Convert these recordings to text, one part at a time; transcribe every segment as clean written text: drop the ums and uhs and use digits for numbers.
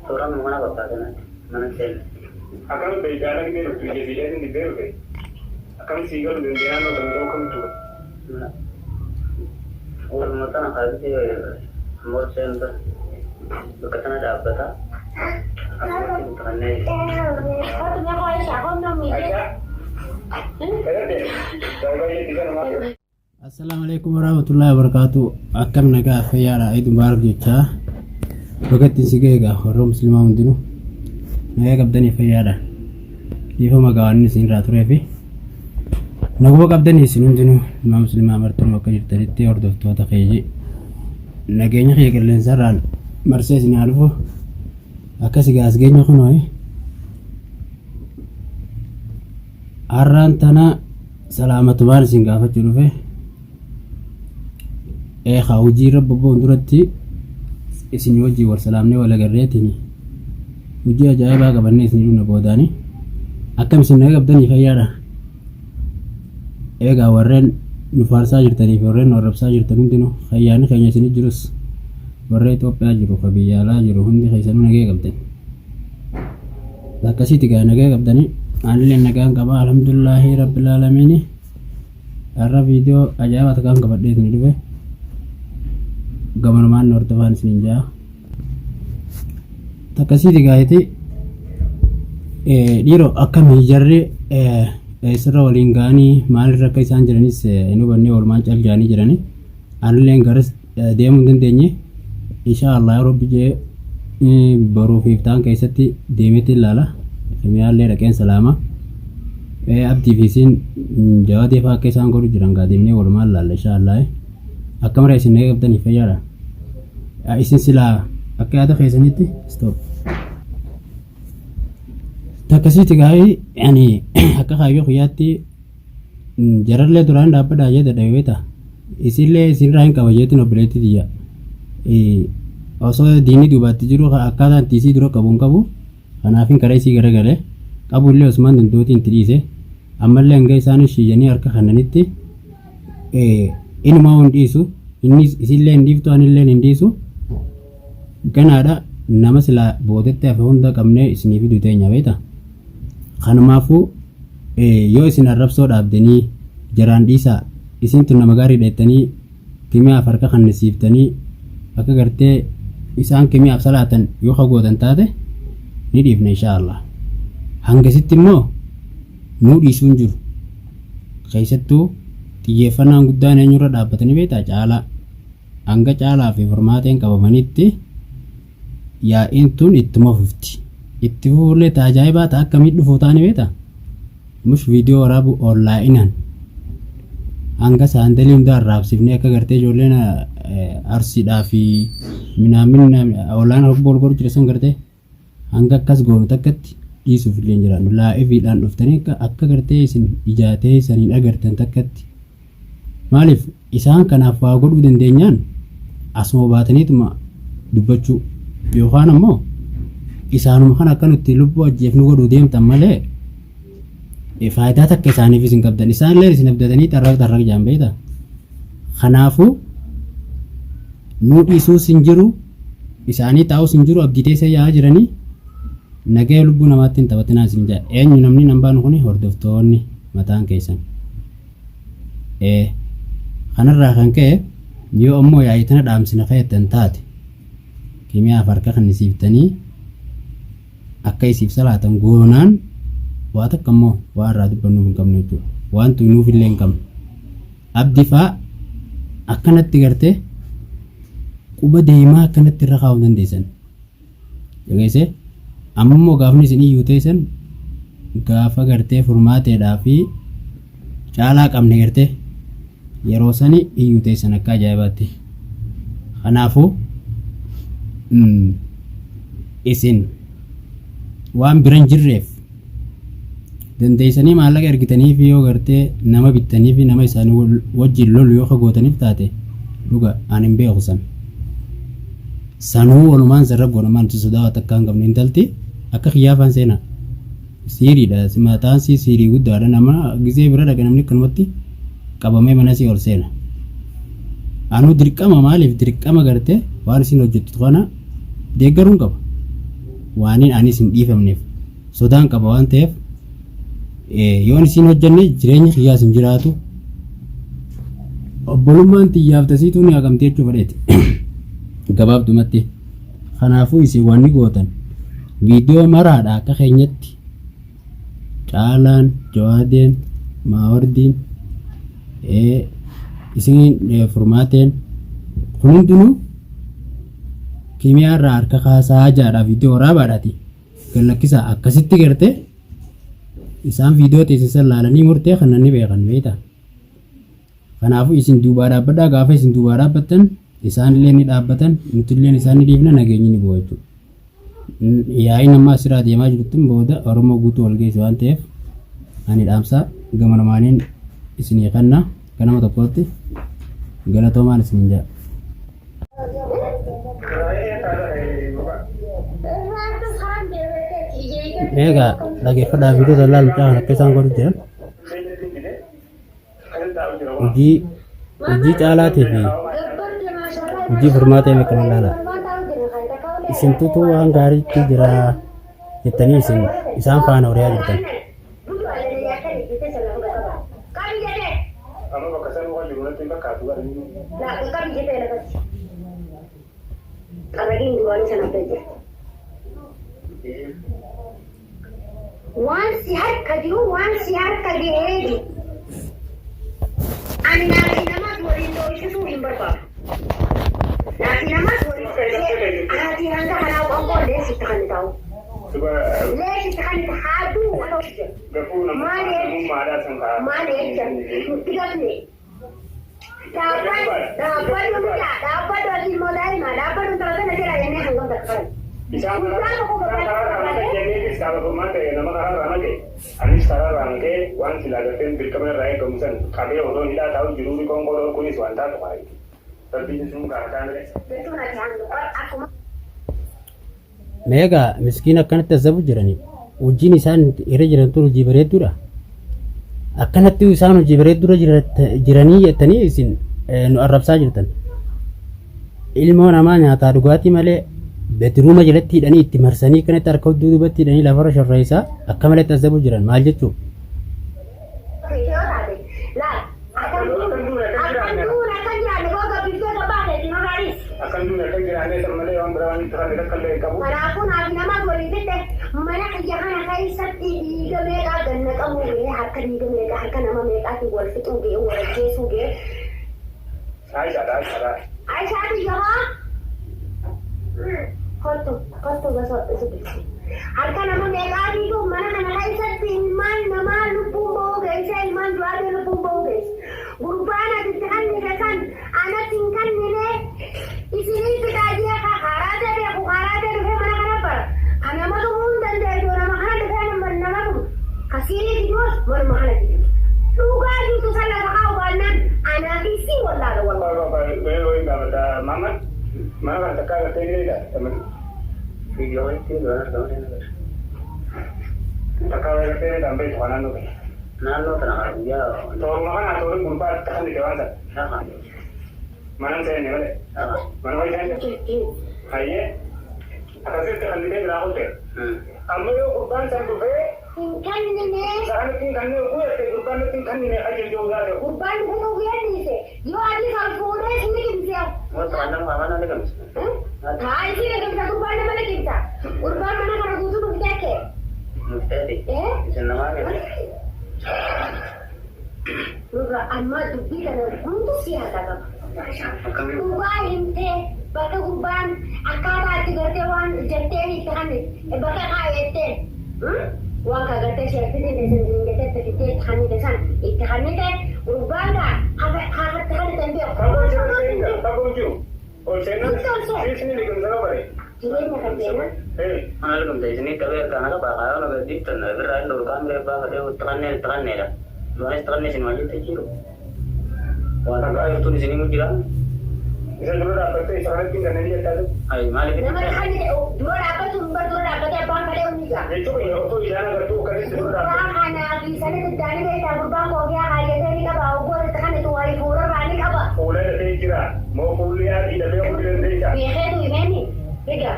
Tooraan mana fakkaata mana seenne. Akkamitti beektaa haala gidee dhuftu ija siidhee dibbee dhufe? Akkamitti sii galuu danda'e naannoo kan ta'u akkamitti hubate? Waluma tana kaasee morseen bakka tana dhaabbata. Asumatti intalannee. Aishaa? Eessa deema? Baay'ee itti galumaa. Assalaamu alaikum warahmatullahi wabarakatuh. Akkam nagaa fayyaadha. Eid Mubarak jechaa. Baga ittiin si ga'e egaa warra musliimaa hundinuu nagaa qabdanii fayyaadha. Dhiifama gaa waan isin irraa turee fi naguma qabdanii isin hundinuu ilmaa musliimaa martinuu akka jirtanitti hordoftoota keeji nageenya kiyya qilleensarraan marsee isin haa dhufu. Akkas egaa as geenye kunoo Har'aan tana salaamatumaan isin gaafachuu dhufe. Eekaa hojii irra bobba'uun duratti isin wajjin wal salaamnee wal agarreetiin hojii ajaa'ibaa qabannee isin dhufna boodaani. Akkam isin naga qabdanii fayyaadha. Eegaa warreen nu faarsaa jirtanii fi warreen nu arrabsaa jirtan hundinuu fayyaanni keenya isin jirus warra Itoophiyaa jiru ka biyya alaa jiru hundi keessanuu nagaya qabdan. Akkasiiti gaa nagaa qabdanii anillee nagaan qaba alhamdulillaahi rabbil aalamiini har'a viidiyoo ajaa'ibaa takkaan qabadhee isin dhufe gamanumaan nu hordofaan isiniin jaa takkasiiti gaayiti dhiiroo akkamii jarri eessarra waliin ga'anii maalirra akka isaan jiranis hin hubannee oolmaan cal jaanii jiranii anilleen garas deemuu hin dandeenye inshaa Allah yoo rabbi jee boruu fi iftaan keessatti deemeetti ilaala kimiyaallee dhaqeen salaama abdii fi isiin jawaadee fa'aa akka isaan godhu jiran gaa deemnee walumaan ilaalla inshaa Allah akka mara isin naga qabdanii fayyaadha isin silaa akka yaada keessanitti stop takkasiiti gaa'ii yani akka kaayyoo kiyyaatti Jarallee duraan dhaabbadhaa jee dadhabe beektaa? Isillee isinirraa hin qaba jeetiin obboleettii tiyya. Osoo diinni duubaatti jiru akkaataa itti isii dura qabu hin qabu. Kanaafin karaa isii garagale. Qabu illee osumaan danda'uutiin itti dhiise. Ammallee hanga isaan shiyyanii harka kannanitti inumaa hin dhiisu. Innis isillee hin dhiiftu anillee hin dhiisu. Ganaadha nama silaa boodatti hafe hunda qabnee isinii fidu teenya beektaa? Kanumaafuu yoo isin arrabsoo dhaabdanii jaraan dhiisaa isin tun nama gaariidha jettanii kimiyaaf harka kannisiiftanii akka gartee isaan kimiyaaf salaatan yoo ka gootan taate ni dhiifna inshaa Allah. Hangasitti immoo nuu dhiisuu hin jiru. Keessattuu xiyyeeffannaan guddaan eenyurra dhaabbatanii beektaa caalaa. Hanga caalaa fi furmaateen qabamanitti yaa'iin tun ittuma fufti. Itti fufuullee ta ajaa'ibaa ta akkamii dhufuu taani beektaa? Mush viidiyoo waraabu onlaayinaan hanga saandalii hundaa raabsifnee akka gartee ijoolleen arsiidhaa fi minaamin olaanaa hobbo ol godhu jira san gartee hanga akkas goonu takkatti dhiisuuf illee hin jiraannu. Laa'iviidhaan dhuftanii akka gartee isin ijaatee saniin agartan takkatti Maaliif isaan kanaaf waa godhuu dandeenyaan asuma baataniituma dubbachuu yookaan ammoo isaanuma kana akka nuti lubbuu ajjeefnu godhuu deemtan malee faayidaa takka isaaniifis hin qabdan. Isaan illee isin abdatanii xarraq xarraq jaan beektaa. Kanaafuu nuu dhiisuus hin jiru isaanii taa'us hin jiru abdii teessa yaa'aa jiranii nagaya lubbuu namaatti hin taphatinaa isin jedha. Eenyu namni nan baanu kuni hordoftoonni mataan keessan. Ee, kanarraa kan ka'e yoo ammoo yaa'ii tana dhaamsina keettan taate kimiyaaf harka kennisiiftanii akka isiif salaatan goonaan waa takka immoo waa irraa dubbannuuf hin qabnu jechuudha. Waan tuynuuf illee hin qabnu. Abdi faa akkanatti gartee quba deemaa akkanatti irra kaa'uu dandeessan. Dhageessee? Amma immoo gaafni isin iyyuu teessan gaafa gartee furmaateedhaa fi caalaa qabne gartee yeroo sani iyyuu teessan akka ajaa'ibaatti. Kanaafuu isin waan bira hin jirreef dandeessanii maallaqa ergitaniif yoo gartee nama bittanii fi nama isaanii wajjin lolu yoo gootaniif taate dhuga ani hin beeku san. Sanuu walumaan sarra goona maal nuti sodaa waa takkaa hin qabnu intalti akka kiyyaafaan seenaa. Siiriidha mataan sii siirii guddaadha nama gizee bira dhaqe namni akkanumatti qabamee mana sii ol seena. Anuu dirqama maaliif dirqama gartee waan isin hojjettu kana deeggaruun qaba. Waaniin anis hin dhiifamneef sodaan qaba waan ta'eef yoon isiin hojjenne jireenyi kiyyaas hin jiraatu. Obbolummaan tiyyaaf tasiituu ni haqamti jechuu fedheeti. Gabaabdumatti. Kanaafuu isin wanni gootan viidiyoo maraadha akka keenyatti Caalaan, Jawaadeen, Maawardiin, isin Furmaateen kun hundinuu kimiyaa irraa harka kaasaa jaadha viidiyoo waraabaadhaati. Gad lakkisaa akkasitti gartee isaan viidiyoo teessisan laalanii murtee kana ni beekan beektaa. Kanaafuu isin duubaa dhaabbadhaa gaafa isin duubaa dhaabbattan isaan illee ni dhaabbatan nuti illee isaan ni dhiifna nageenyi ni bu'a jechuudha. Yaa'iin amma asirraa deemaa jirtun booda Oromoo guutuu wal geessu waan ta'eef ani dhaamsa gama lamaaniin isinii kenna akka nama tokkootti galatoomaan isiniin jedha. Egaa dhaggeeffadhaa viidiyoo dallaa mucaa kan akka isaan godhu jiran. Hojii hojii caalaatii fi hojii furmaata inni akkana ilaala. Isin tutu waan gaariitti jira jettanii isin isaan faana horiyaa jirtan. Amma bakka sanuu kan jiru natti hin fakkaatu gara inni. Xaragiin duraanii sana bira jirti. Waan si harka jiru waan si harka gahee jiru. Ani naafi namaas waliin dooysisuu hin barbaadu. Naafi namaas waliin dooysisee ati hanga kanaa qoonqoo leessitti kan ta'u. Leessitti kan haaduu waan Gafuu Maal namummaadhaa san ka'a. maal jecha nutti gafne. Dhaabbadhu mucaa dhaabbadhu ati immoo daa'ima dhaabbadhu intala tana jala jennee hangam takka karan. Isaan Guyyaa tokko karaa gabaa irraa maqe jenneefis qaama furmaata ta'e nama karaa irraa maqe anis karaa irraa maqee waan silaa garteen dirqama irraa eegamu san qabee osoo hidhaa taa'u jiruu qoonqoo dhorkuunis waan taatu haa Rabbiin sun gaafataa malee. Jechuun ati hanga akkuma. Meegaa miskiin akkanatti azabu jirani hojiin isaan irra jiran tun hojii bareedduudha. Akkanatti isaan hojii bareedduura jiranii jettanii isin nu arrabsaa jirtan. Ilmoo namaa nyaataa dhugaatii malee bedruuma jalatti hidhanii itti marsanii akkanatti harka hudduu duubatti hidhanii lafarra shorreessaa akka maletti azabu jiran maal jechuu? Yoo taate laal akkan duun akkan jiraanne boo gabbiftee gabaa keetiin nurraa dhiisi. Akkan duune akkan jiraannee san malee waan biraa waan itti fanne takka illee hin qabu. Kanaafuu naaf namaas waliin fixxe mana kiyya kana keessatti dhiiga meeqaa ganna qabuu ga'ee harka dhiiga meeqaa harka nama meeqaatiin wal fixuu ga'ee wal ajjeesuu ga'ee. Aishaadha Aishaadha. Aishaa tiyya haa kottu kottu gosa isa bilchi. Harka nama meeqaatiitu mana kana keessatti ilmaan namaa lubbuun ba'uu geesse ilmaan du'aatee lubbuun ba'uu geesse. Gurbaan ati itti kennite san anatti hin kennine isinii fixaa jee karaa ta'e beeku karaa ta'e dhufee mana kana bara. Kan nama tumuu hin danda'e nama kana dhufee nama tumu. Kasiirii fiduus manuma kana fidu. Dhugaa jirtu san lafa kaa'u baannaan anaa fi si wallaala wallaala. Mama mana kana takkaa agartee ni beektaa? Viidiyoo walitti duraan argama ni agarra. Takkaa agartee ni beektu kan naannoo kana. Naannoo tana kana guyyaa Tooruma kana toorri gurbaa itti kan waan sana. lafa Mana hin seenne malee. lafa. Mana wayii seenne. Hayyee. Akkasitti kan dhibee biraa kutte. Amma yoo gurbaan san dhufee Hin kennine. Saanitti hin kanneen guutte gurbaan nutti hin kannine ajajuu gaafate. Gurbaan dhufuu geenniise yoo ati kan fuudhee si liqimse. Wanta kan nama afaan liqimsa. Haa isi liqimsa gurbaan nama liqimsa. Gurbaan mana kana guutuu nuuf jekke. Mufteeti. Isin namaa kenna. Nurra amma dubbii kana guutuu si harkaa qaba. Akkamiin? Dhugaa himtee bakka gurbaan akkaataa itti gartee waan jetteen itti kannite bakka kaayetteen waan ka gartee sheertitiin isin jettee itti fiddee itti kannite san itti kannite gurbaan kaa hafatti kannite hin beeku. Fagoo jiru fagoo jiru. Ol seenaan siisni liqimsa bare. Jireenya kan seenaa. Mana liqimsa isinii qabee harkaan akka baaqaa yoo nagaa diiftan birraa hin dhorkaan biree baafadhee itti kanneen itti kanneedha. Duraanis itti kannee isin wajjin jiru. Waan dhugaa jirtuun isinii mu jira. Isa dura dhaabbattee isa kanatti hin kanneen jettaa jiru. Ayi maaliif Nama kannite dura dhaabbatu hin bar dura dhaabbatee abbaan fedhee hundi jira. Jechuun osoo ijaan agartuu akkasitti dura dhaabbatte. Gurbaa kanaa fi sani duddaanii beektaa gurbaan koofiyaa kaayyatee ni qaba oggoon itti kannitu wayii fuularraa ni qaba. Fuula dafee jira. Moo fuulli adii dafee fuulli dandeessa. Beekeetu himeeni egaa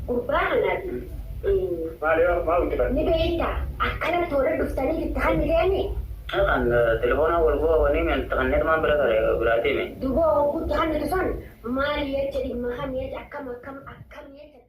gurbaa kanaati. Maali yoo maa wixxifate? Ni beekta akkanatti warra dhuftanii itti kanniteeni. Kan telefoonaa wal bu'aa wanii men kanneen maan bira kare biraa deeme. Duuba hogguutti kannitu san maali jecha dhimma kam jecha akkam akkam akkam jecha.